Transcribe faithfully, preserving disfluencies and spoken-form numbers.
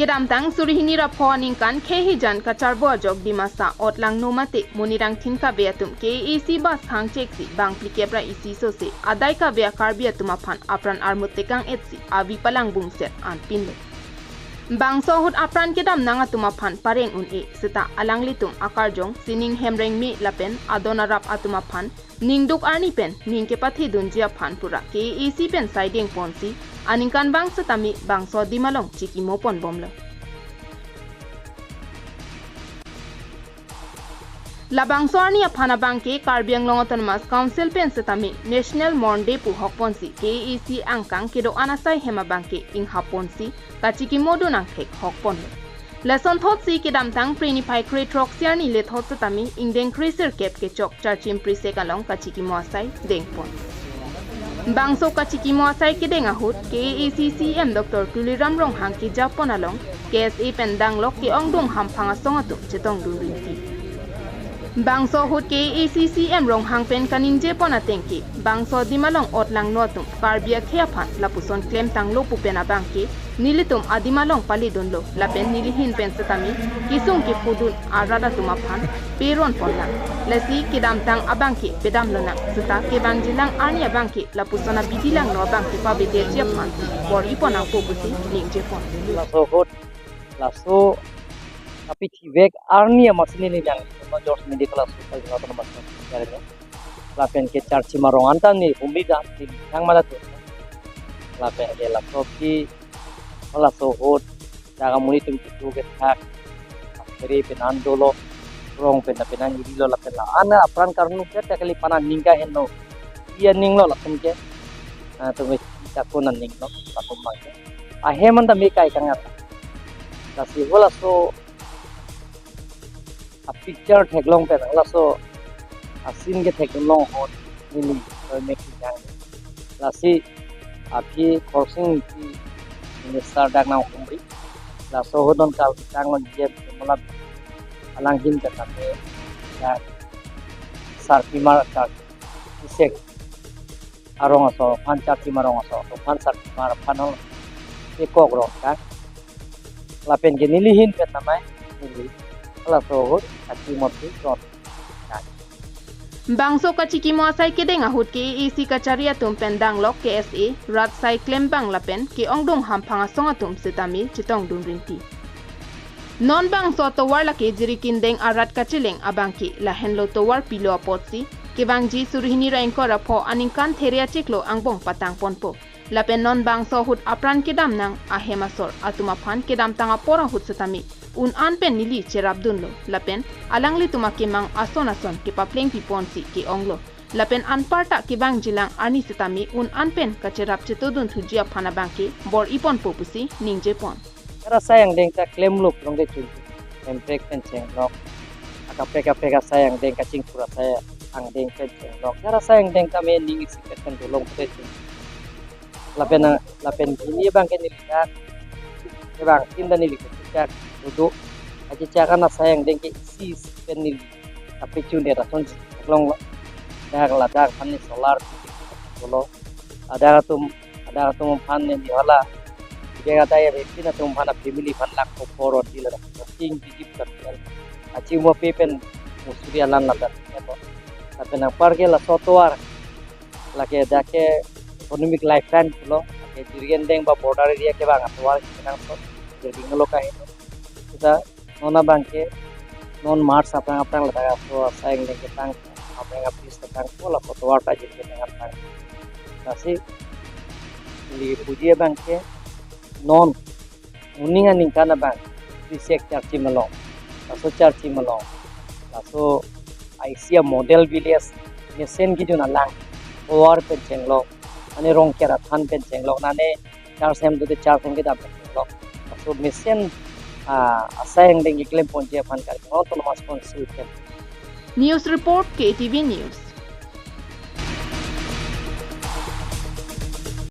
Kedamtang suri hini ra pho aningkan khei hijan kacharbo ajok Dimasa otlangno mate monit angthin kave atum K A A C bus khang cheksi bang phlikep ra isi sose adai kave a-Karbi atum aphan apran armut tekang etsi avi palang bungset anpinlo. Bangso ahut apran kedam nang atum aphan pareng un-e seta alanglitum akarjong sining hem rengme lapen adon arap atum aphan ningduk arni pen ning kepathedunji aphan pura K A A C pen sai dengponsi aningkanvang setame bangso adim along chikimo ponbomlo. Labangso arni aphan abangke Karbi Anglong Autonomous Council pen setame National Mourning Day pu hokponsi K A A C angkang kedo-an asai hem abangke inghapponsi kachikimo dun angthek hokponlo. Lasonthotsi kedamtang Phre niphai krethrok si arni lethot setame ingdeng kresirkep kechok Charchim Prisek along kachikimo asai dengpon. Bangso kachikimo asai kedeng ahut K A A C C M Doctor Tuliram Ronghang kejapon along K S A pen danglok ke-ongdung hamphang asong atum chetongdun rinti. Bangso ahut K A A C C M Ronghang pen kaningjepon ateng ke bangso adim along otlangno atum Karbi akhei aphan lapuson klemtanglo pu pen abangke nelitum adim along paledunlo lapen nelihin pen setame kesung kephudun arat atum aphan peron ponlang. Lasi kedamtang abangke pedamlonang seta kevangjilang arni abangke lapuson abidi langno abangke pavedetji aphan bor-ipon nangpo pusi ningjepon. Laso ahut, laso kapithivek arni amatsi neli nang George Medical Hospital jino tono mas kernya. Lapen ke Charchim arong anta ne humri dam, neli thang mala tu. Lapen ke laso aphi, laso ahut, jaga muni tum kitu ke thak, khere pen an dolo, rong pen na pen an nili lo lapen la. Ana apran karnu ke tekali pana ningka henlo. Iya ninglo latum ke. Ah, tum ke chakun an ninglo, latum bangke. Ahem anta me kai kangata. Lasi halaso a-picture theklong pen, laso a-scene ke theklong ahut neli, eh, mek kejang. Lasi aphi Khorsing Engti minister dak nang humri. Laso ahut non kal tang non jem malam alanghin ke sampai ya sarpimar kal isek arong aso, aphan Charchim arong aso, aphan Sarpimar aphan hong ekok rong ka. Lapen ke nelihin pen namai neli laso ahut kachimot si jon. Bangso kachikimo asai kedeng ahut K A A C kachari atum pen danglok K S A, rat sai klembang lapen ke-ongdung hamphang asong atum setame chetongdun rinti. Non bangso atovar lake Jirikindeng arat kacheleng abangke lahenlo tovar pilo apotsi kevangji suri hini ra ingkoi ra pho aningkan there achiklo angbong patangponpo. Lapen non bangso ahut apran kedam nang ahem asor atum aphan kedamtang apor ahut setame un-an pen neli cherapdunlo. Lapen alanglitum akemang ason ason kepaplengpiponsi ke-onglo. Lapen anparta kevangjilang arni setame un-an pen kacherap chetongdun thuji aphan abangke bor-iponpo pusi ningjepon. Jara asai angdeng ta klemlo prong ke chun. Hemprek pen chenglok. Akaprek kaprek asai angdeng kachingthur asai angdeng pen chenglok. Jara asai angdeng ta me ning isi pen dolong ke chun. Lapen, lapen hini abangke neli dak. Kevang tin ta neli kechak duduk. Aji chak an asai angdeng ke isi isi pen neli. Tapi chun dia rason long lo. Dak ladak aphan ne solar dolo. Ada atum, ada atum aphan ne di hala. Dia kata ya bepin atum aphan family aphan lak ko poron di la. Ting di di bukan. Achi mo pe pen musuri alan ladak. Ya to. Tapi nang par ke laso atovar. Lake dak ke economic lifeline pulo. Lake Jirikindeng ba border area kevang atovar kenangso. Jirikindeng lo kahin. Kita non abangke non March aphrang aphrang ladak aso asai angdeng ketang, aprang apis ketang, ko laso atovar ta Jirikindeng aphrang. Lasi neli puji abangke non moning aningkan abang Prisek Charchim along, laso Charchim along, laso I C a model village mesen kejun alang, tovar pen chenglok, ane rong kera than pen chenglok, nane Charchim tu Charchim kedam pen chenglok. Laso mesen, ah, asai angdeng keklemponji aphan Karbi Anglong Autonomous Council pen. News report, K T V News.